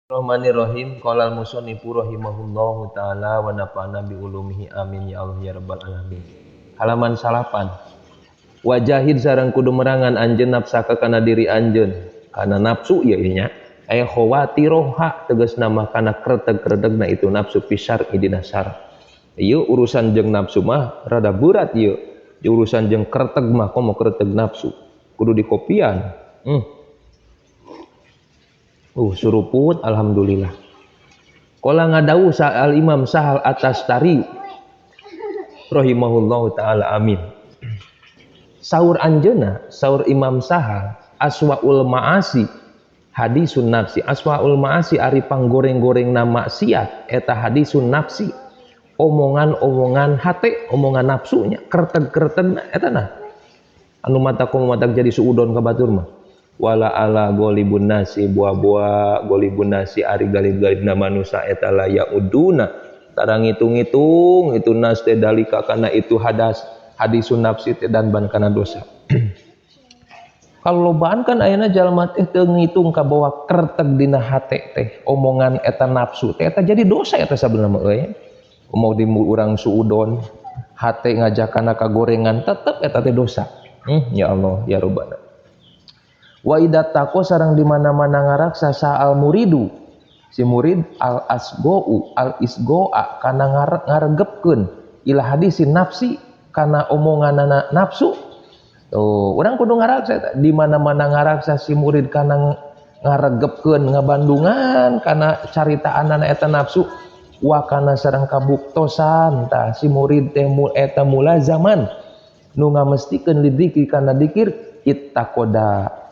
Rahmanirrahim. Qala al-musannifu rahimahullahu taala wa nafa'ana bi ulumihi, amin ya Allah ya rabbal alamin. Halaman 9. Wajahid sareng kudu merangan anjeun nafsaka kana diri anjeun, kana nafsu ieu nya. Aya khawatiroha tegasna mah kana kreteg-kretegna itu nafsu pisar dina syara. Ieu urusan jeung nafsu mah rada berat ieu. Di urusan jeung kreteg mah komo kreteg nafsu. Kudu dikopian. Suruput alhamdulillah. Qala ngadawuh sa al Imam Sahal At-Tastari rahimahullahu taala, amin. Saur anjeuna, saur Imam Sahal, aswaul ma'asi hadisun nafsi. Aswaul ma'asi ari panggoreng-gorengna maksiat eta hadisun nafsi. Omongan-omongan hate, omongan nafsunya, kerteg-kertegna eta nah. Anu mata komo matak jadi suudon ka batur mah. Wala ala golibun nasi buah-buah golibun nasi ari galib-galibna manusia eta la yauduna tara ngitung-ngitung itu nas teh dalika kana itu hadas hadisun nafsi teh dan ban kana dosa. Kalau lobaan kan ayeuna jalma teh teu ngitung ka bawa kerteg dina hate teh omongan eta nafsu teh eta jadi dosa eta sabenerna mah euy. Mau di urang suudon hate ngajakana ka gorengan tetep eta teh dosa. Ya Allah ya Rabbana. Wa idza taqo sareng di mana-mana ngaraksa sa al muridu si murid al asgou al isgoa kana ngaregepkeun ila hadisin nafsi kana omonganana nafsu. Tuh, urang kudu ngaraksa eta. Di mana-mana ngaraksa si murid kana ngaregepkeun ngabandungan kana caritaanana eta nafsu wa kana sareng kabuktosan tah si murid teh eta mulazaman nu ngamestikeun lidzikri kana dikir ittaqoda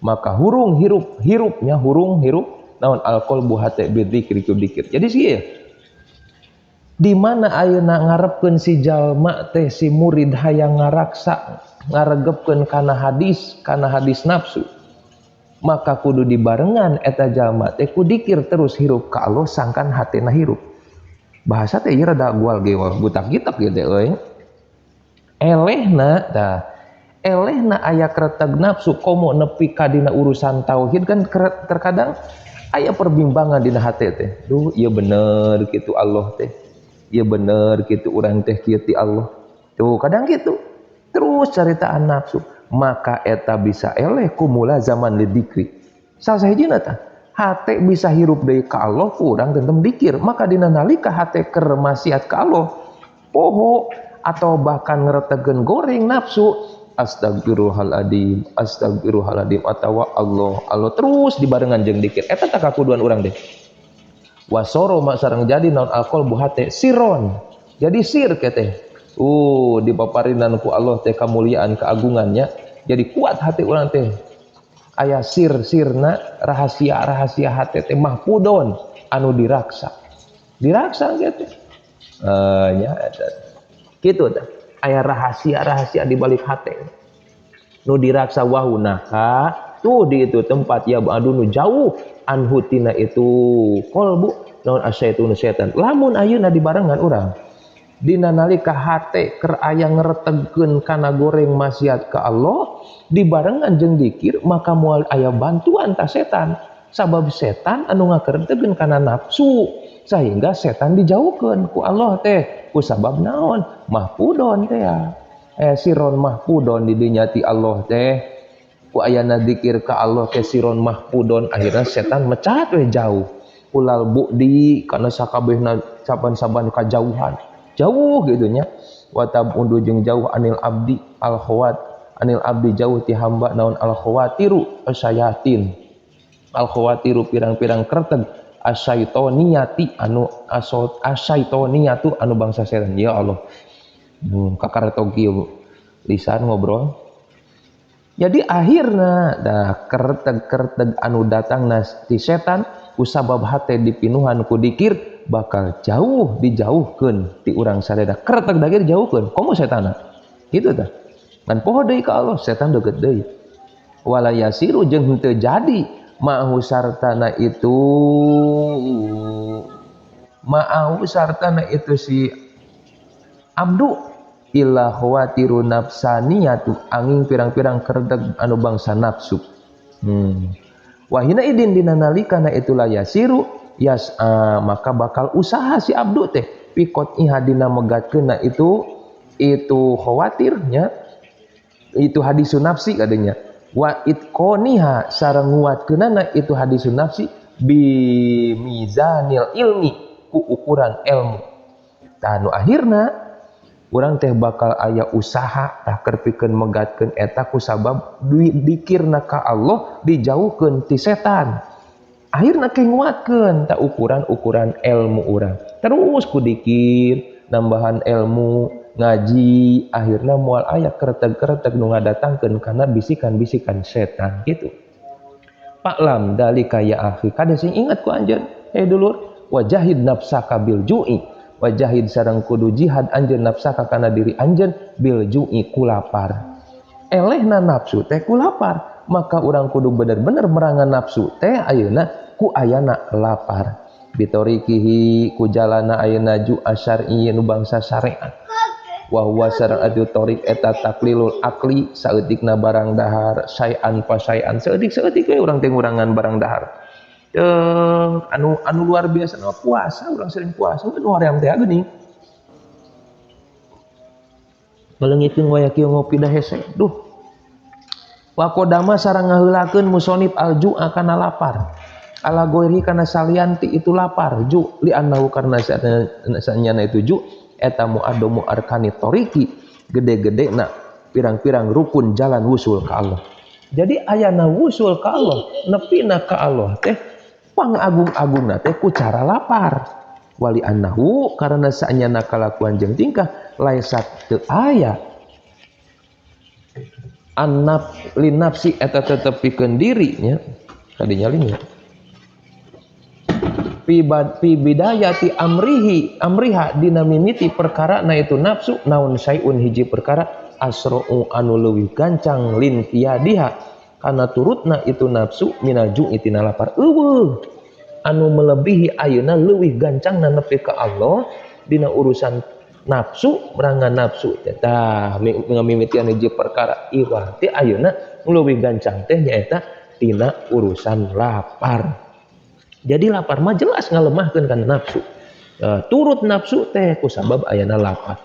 maka hurung hirup hirupnya hurung hirup naon alqalbu hate bidzikri ku dikir. Jadi sih ya, di mana ayeuna ngarepkeun si jalma teh si murid hayang ngaraksa ngaregepkeun kana hadis nafsu maka kudu dibarengan eta jalma teh ku dikir terus hirup ka Allah sangkan hatena hirup. Bahasa teh ieu rada gual gewal butak gitak gitu euy. Elehna tah elehna aya kreteg nafsu komo nepi ka dina urusan tauhid kan terkadang aya perbimbangan dina hate teh. Duh ieu bener kitu Allah teh. Ieu bener kitu urang teh kieu ti Allah. Tuh kadang kitu. Terus caritaan nafsu maka eta bisa eleh ku mulazaman lidzikri. Salah sahijina tah hate bisa hirup deui ka Allah ku urang tentem dikir maka dina nalika hate keur maksiat ka Allah poho atau bahkan ngretegeun goreng nafsu astagfirullahaladzim astagfirullahaladzim atawa Allah Allah terus dibarengan jeung dikir eta tak kakuduan urang deh. Wasoro mak sareng jadi naon alqalbu hate siron jadi sir keteh dipaparinan ku Allah teh kamuliaan keagungannya jadi kuat hati urang teh aya sir-sirna rahasia-rahasia hate teh mahpudon anu diraksa diraksa gitu nya eta kitu tah aya rahasia-rahasia di balik hate nu diraksa wahunaka tuh di itu tempat ya adu nu jauh anhu tina itu kolbu naon asyaitun setan. Lamun ayeuna dibarengan urang dina nalika hate keur aya ngretegkeun kana goreng maksiat ka Allah dibarengan jeung dikir maka moal aya bantuan ta setan sabab setan anu ngakeretegeun kana nafsu sehingga setan dijauhkeun ku Allah teh ku sabab naon mahpudon teh ya siron mahpudon di dinya ti Allah teh ku ayana dikir ka Allah teh siron mahpudon akhirnya setan mecat we jauh kulal bukdi kana sakabehna saban-saban kajauhan jauh gitu nya wa tabudu jeung jauh anil abdi al khawat anil abdi jauh ti hamba naon al khawatiru asyayatin al khawatiru pirang-pirang kreteg asyaitoniyati anu asot asyaitoniyatu anu bangsa setan. Ya Allah kakareto kieu lisan ngobrol. Jadi akhirna dah kerteg-kerteg anu datang ti setan ku sabab hate dipinuhan ku dikir bakal jauh dijauhkeun ti urang sadaya kerteg dagir dijauhkeun komo setana kitu tah ngan poho deui ka Allah setan deukeut deui wala yasiru jeung henteu jadi ma'hu sartana itu ma'hu sartana itu si abdu illa khawatiru nafsaniyatu angin pirang-pirang kerdeg anu bangsa nafsu. Wahina idin dina nalikana itulah yasiru yas maka bakal usaha si abdu teh pikot iha dina megatkeunna itu khawatirnya itu hadisun nafsi kadenya wa itqoniha sareng nguatkeunana itu hadisun nafsi bi mizanil ilmi ku ukuran ilmu. Tah nu akhirna urang teh bakal aya usaha tah keur pikeun megatkeun eta ku sabab dikirna ka Allah dijauhkeun ti setan. Akhirna ke nguatkeun tah ukuran-ukuran ilmu urang. Terus ku dikir, nambahan ilmu, ngaji, akhirna moal aya kereteg-kereteg nu ngadatangkeun kana bisikan-bisikan setan gitu. Paklam dalika ya akhi, kade sing ingat ku anjeun, hei dulur, wajahid nafsaka bil ju'i, wajahid sareng kudu jihad anjeun nafsaka kana diri anjeun bil ju'i ku lapar. Elehna nafsu teh ku lapar, maka urang kudu bener-bener merangan nafsu teh ayeuna ku ayana lapar. Bitorikihi ku jalana ayeuna ju asyar'i nu bangsa syariat. Wa huwa sareng adu torik eta taklilul akli saeutikna barang dahar sayan pasayan saeutik-saeutik we urang teh ngurangan barang dahar. Anu luar biasa nu puasa urang sering puasa nu hoream teh geuning. Meleungiteun waya kieu ngopi da hese. Duh. Wa qadama sareng ngaheulakeun musonib alju'a kana lapar. Ala goiri kana salianti itu lapar ju li annahu karena sanyana itu ju eta mu'adomu arkani toriki gede-gede na pirang-pirang rukun jalan wusul ka Allah. Jadi ayana wusul ka Allah, nepina ka Allah teh pangagung-agungna teh ku cara lapar. Wali annahu karena sanyana kalakuan jeung tingkah laisat teu aya annaf linafsi eta tetep pikeun diri nya kadinya linya fi bidayati amrihi amriha dina mimiti perkara na itu nafsu naon sayun hiji perkara asra'u anu leuwih gancang lin qiyadiha kana turutna itu nafsu minal ju'i tina lapar. Eueuh anu melebihi ayeuna leuwih gancang nepi ka Allah dina urusan nafsu merangan nafsu teh tah ngamimitian hiji perkara iwal teh ayeuna leuwih gancang teh nyaeta tina urusan lapar. Jadi lapar mah jelas ngalemahkeun kana nafsu. Turut nafsu teh ku sabab ayana lapar.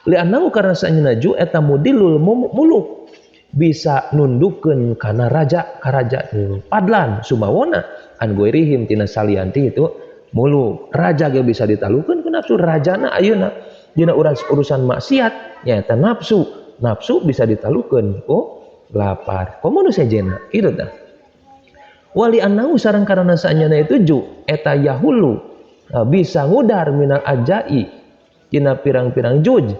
Li'annahu karena sanyana ju eta mudilul muluk bisa nundukeun kana raja karaja padlan sumawona an goirihim tina salianti itu muluk. Raja ge bisa ditalukeun ku nafsu, rajana ayeuna dina urusan maksiat nyaeta nafsu. Nafsu bisa ditalukeun ku lapar. Komo nu sejena kitu tah. Wali annahu sareng karena sanyana itu ju eta yahulu bisa ngudar minal ajai tina pirang-pirang juj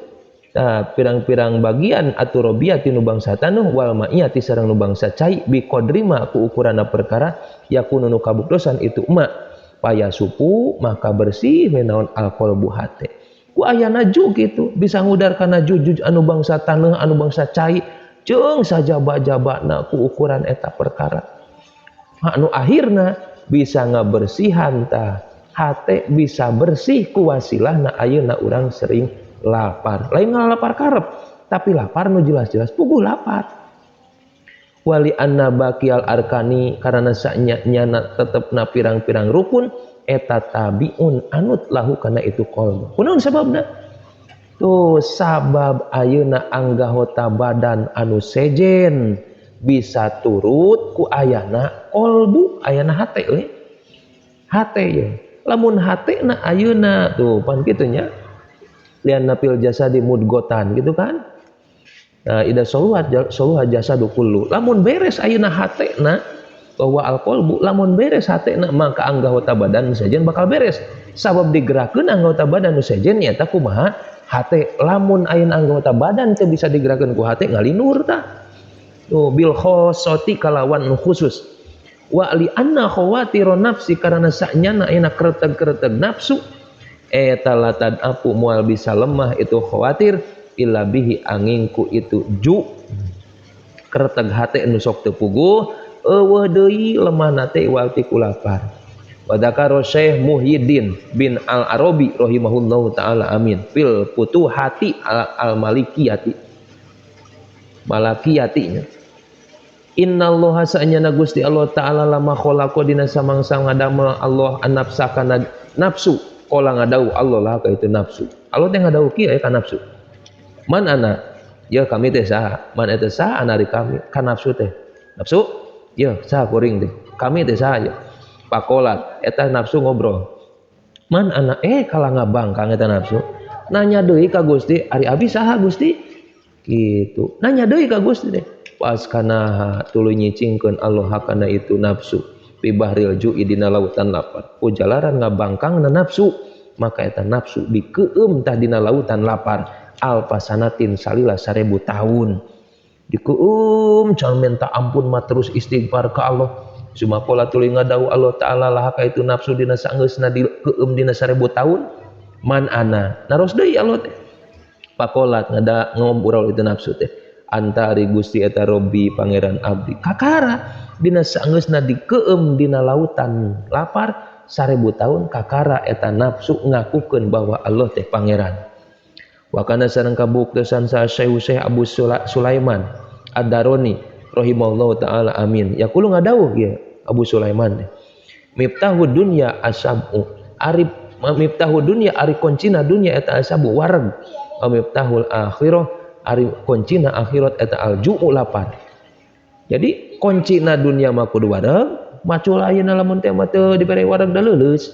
pirang-pirang bagian aturobia tinu bangsa tanuh wal ma'iyati sareng nu bangsa cai bi qadrima ku ukuranna perkara yakunu nu kabuktosan itu ma paya supu maka bersih menaon alqalbu hate ku ayana ju kitu bisa ngudar kana juj anu bangsa taneuh anu bangsa cai jeung sajaba-jabana ku ukuran eta perkara anu akhirna bisa ngabersihan tah hate bisa bersih ku wasilahna ayeuna urang sering lapar. Lain ngalapar karep tapi lapar nu jelas-jelas puguh lapar. Wali anna baqial arkani karena saknya nyana tetepna pirang-pirang rukun eta tabiun anut lahu kana itu qalbu. Kunaon sababna? Tuh sabab ayeuna anggahota badan anu sejen bisa turut ku ayana kolbu ayana hate we. Hate ye. Lamun hate na ayeuna tuh pan kitu nya. Lian napil jasadi mudgotan gitu kan. Nah, ida soluhat soluhat jasadu kullu. Lamun beres ayeuna hate na bahwa al qalbu lamun beres hate na maka anggota badan sejen bakal beres. Sabab digerakkeun anggota badan sejen nyaeta kumaha hate. Lamun ayeuna anggota badan teu bisa digerakkeun ku hate ngalinur tah. Tuh bil khossati kalawan khusus. Wa li anna khawatiru nafsi karena saknyana ayeuna kereteg-kereteg nafsu eta latad aku moal bisa lemah itu khawatir illa bihi anginku itu ju kereteg hate nu sok teu puguh eueuh deui lemahna teh iwal ti ku lapar. Wa dzakara Syekh Muhyiddin bin Al-Arabi rahimahullahu taala amin fil futuhati al-malikiyati malakiyatinya. Innallaha saenyana Gusti Allah Ta'ala lama khalaqa dina samangsa ngadamel Allah an-nafsa kana nafsu qala ngadau Allah lah ka itu nafsu. Allah teh ngadau kieu ka nafsu. Man ana? Ya kami teh saha? Man eta saha ana ari kami ka nafsu teh. Nafsu? Ya saha kuring teh. Kami teh saha ya. Pakolat eta nafsu ngobrol. Man ana kalah ngabangkang eta nafsu. Nanya deui ka Gusti, ari abi saha Gusti? Gitu. Nanya deui ka Gusti teh. Pas kana tuluy nyicingkeun Allah hakana itu nafsu fi bahril ju'i dina lautan lapar. Ujalaran ngabangkang na nafsu, maka eta nafsu dikeum tah dina lautan lapar alfasanatin salila 1000 tahun. Dikeum can minta ampun mah terus istighfar ka Allah. Sumakola tuluy ngadau Allah Ta'ala lah ka itu nafsu dina saenggeusna dikeum dina 1000 tahun. Man ana naros deui Allah teh. Pakolat ngada ngobrol itu nafsu teh. Antari Gusti eta Robbi pangeran abdi kakara dina saenggeusna dikeum dina lautan lapar 1000 tahun kakara eta nafsu ngakukeun bahwa Allah teh pangeran. Wa kana sareng kabuktosan sa Syekh Abu Sulaiman Ad-Darani rahimahullahu taala amin. Yaqulu ngadawuh ieu Abu Sulaiman teh. Miftahu dunya asabu ari miftahu dunya ari kuncina dunya eta asabu wareg. Wa miftahul akhirah ari kuncina akhirat eta alju'u lapar. Jadi kuncina dunia mah kudu wareg, macul ayeuna lamun teh mah teu dibere wareg da leuleus.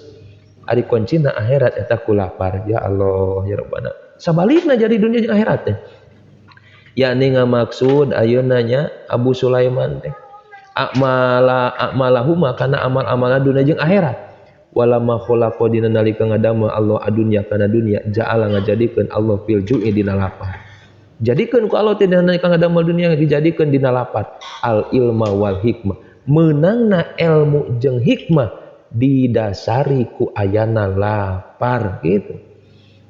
Ari kuncina akhirat eta ku lapar. Ya Allah ya Rabbana. Sabalikna jadi dunia jeung akhirat teh. Yakni ngamaksud ayeuna nya Abu Sulaiman teh a'mala a'malahuma kana amal-amalan dunia jeung akhirat. Walama khalaqa dina nalika ngadamel Allah adunya kana dunia ja'ala ngajadikeun Allah fil ju'i dina lapar. Jadikeun ku Allah teh dina nalika ngadamel dunia dijadikeun dina lapar al ilma wal hikmah. Meunangna ilmu jeung hikmah didasari ku ayana lapar gitu.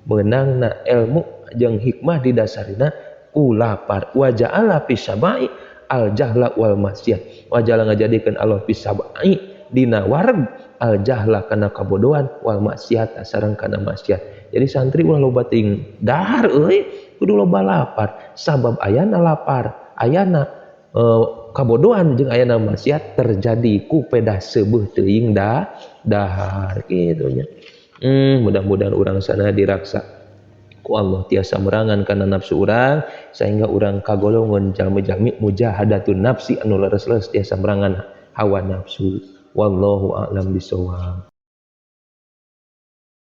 Meunangna ilmu jeung hikmah didasarina ku lapar. Wa ja'ala fis sama'i al jahla wal maksiat. Wa ja'ala ngajadikeun Allah fis sama'i dina wareg al jahla kana kabodohan wal maksiat sareng kana maksiat. Jadi santri ulah loba teuing dahar euy, kudu loba lapar. Sabab ayana lapar, ayana kabodohan jeung ayana maksiat terjadi ku pedah seubeuh teuing dahar kitu nya. Mudah-mudahan urang sana diraksa ku Allah tiasa merangan kana nafsu urang sehingga urang kagolongan jalmi-jalmi mujahadatun nafsi anu leres-leres tiasa merangan hawa nafsu. Wallahu a'lam bishawab.